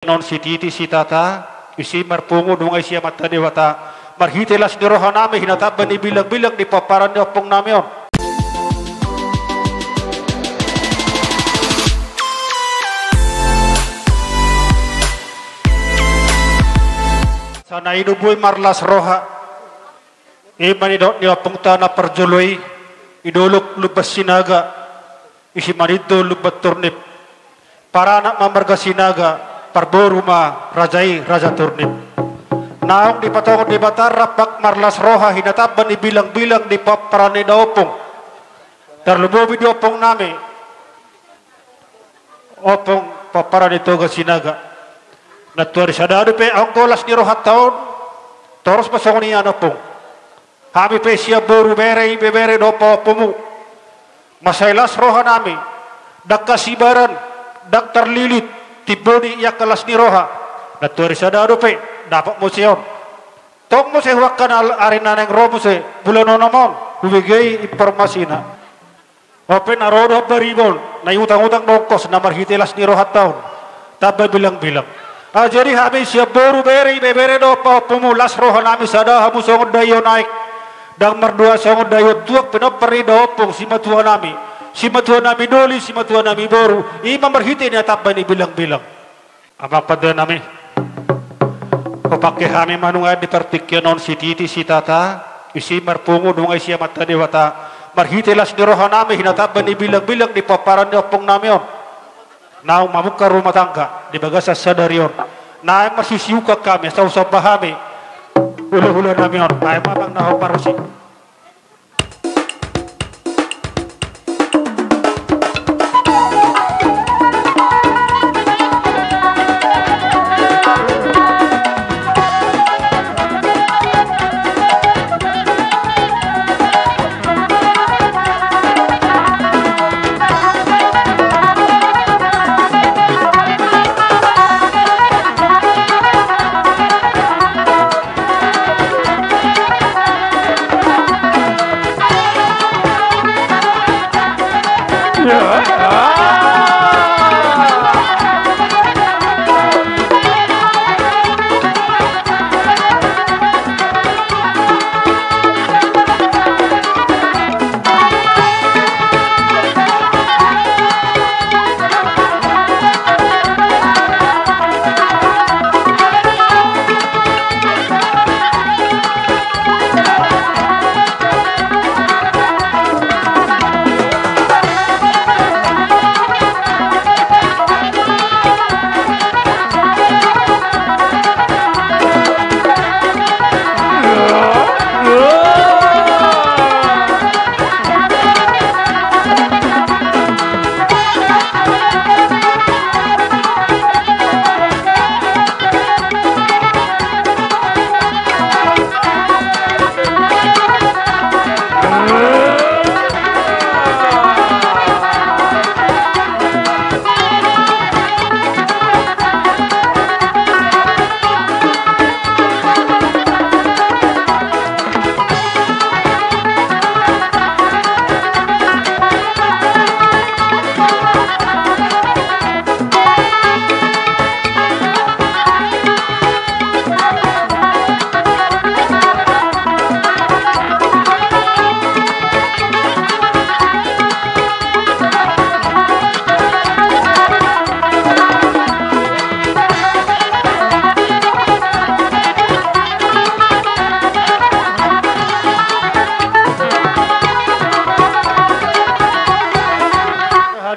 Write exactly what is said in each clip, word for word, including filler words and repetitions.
Non sititi sitata, isi marpungu nunga isi Amanta Debata, marhite las ni rohanami hinatambai ni bilangbilang di pomparan ni ompungnami on. Sana i do boi marlas roha. I ma nidok ni ompungta na parjolo i, i dolok Lumban Sinaga, i Simanindo Lumban Turnip. Paranak ma marga Sinaga, parboru ma raja i Raja Turnip. Naung dipatongon Debata rap marlas roha hinatambai ni bilangbilang di pomparan ni da ompung. Tarlumobi di ompungnami, ompung pomparan ni Toga Sinaga. Nantuari sada dope anggo las ni rohanta on, torus ma songon i ompung. Hami pe sian boru, bere, ibebere dohot pahompumu, mansai las rohanami, ndang hasibaran, ndang tarlilit, timbo ni angka las ni roha. Nantuari sada dope, dapot muse on. Tong muse huangkan al-, ari na naeng ro muse, bulan onom on, hubege i informasina. On pe na ro do hambariba on, na iutangutang do ongkos na marhite las ni rohanta on. Tambai bilangbilang. Ah, jadi hami sian boru, bere, ibebere dohot pahompumu, las rohanami sada hamu songon daion aek. Ndang mardua songon daion tuak, pinompar ni da ompung, simatuanami. Simatuanami doli, simatuanami boru. I ma marhite ni tambai ni bilangbilang. Amang pandenami, hupangke hami ma nunga di partingkian on sititi sitata, isi marpungu nunga isi Amanta Debata, marhite las ni rohanami hinatambai ni bilangbilang di pomparan ni ompungnami on. Naung mamungka rumah tangga di bagasan sadari on. Naeng marsisiukan hami, asa husomba hami hulahulanami on. Baen ma amang na hombar tusi.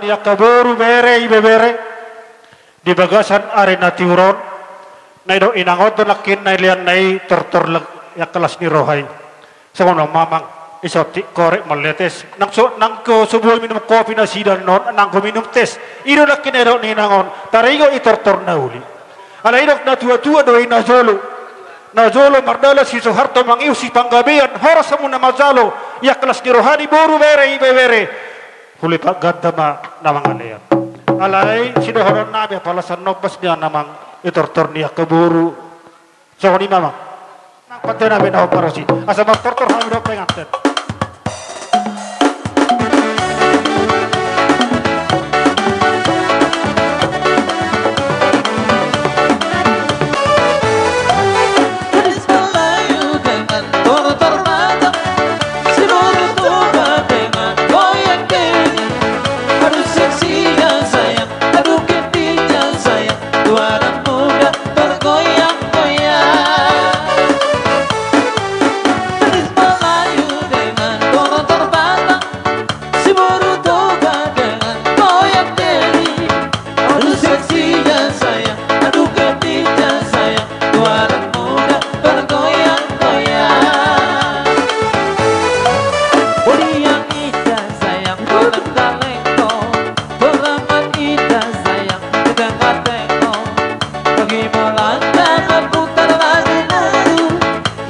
Ni angka boru, bere, ibebere. Di bagasan ari na tiur on, na nidok inang on do nangkin na nileanna i tortor lag-, angka las ni roha i. Songon on ma amang, i songon i korek maletes. Nang so, nang so boi minum kopi nasida on, nanggo minum tes. I do nangkin na nidok ni inang on, taringot i tortor na uli. Alai didok natuatua do i, najolo, najolo mardalan si Soeharto, mangihut si Panggabean, horas hamu na manjalo, i angka las ni roha ni boru, bere, ibebere. Hulipat ganda ma na mangalean. Alai sidohononnami, apala san nombas nian amang, i tortor ni angka boru. Songon i ma amang. Nang pandenami na hombar tusi, asa martortor hami dohot penganten. Tua dan muda bergoyang-goyang. Gadis Melayu dengan kolor terpasang, si boru Toba dengan goyang diri. Aduh seksinya sayang, aduh cantiknya sayang. Tua dan muda bergoyang-goyang. Bodi yang indah sayang, badan talengkong. Beramat indah sayang, di tengah tengkong. Bagi melangkah berputar lagu merdu,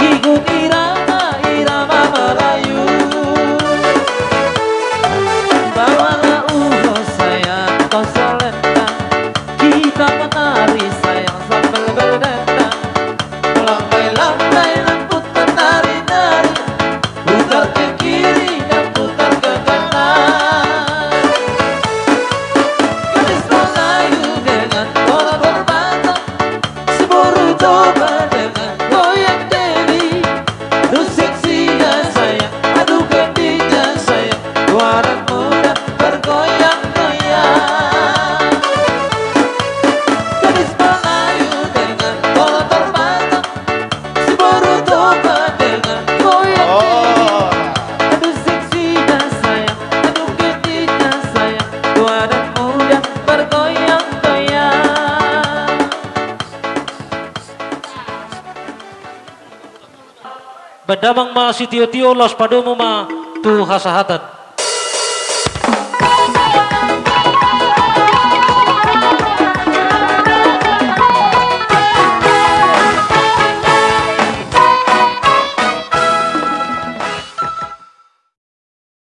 ikut irama, irama Melayu. Bawalah ulos sayang, atau selendang. Kita menari sayang sambil berdendang. Melambai-lambai lembut menari-nari, putar ke kiri dan putar ke kanan. Gadis Melayu dengan kolor terpasang, si boru Toba dengan goyang diri. Aduh seksinya sayang, aduh cantiknya sayang, tua dan muda bergoyang-goyang. Gadis Melayu dengan kolor terpasang, si boru Toba dengan goyang diri. Aduh seksinya sayang, aduh cantiknya sayang, tua dan muda bergoyang-goyang. Baen damang ma sitio-tio, laos padomu ma tu hasahatan.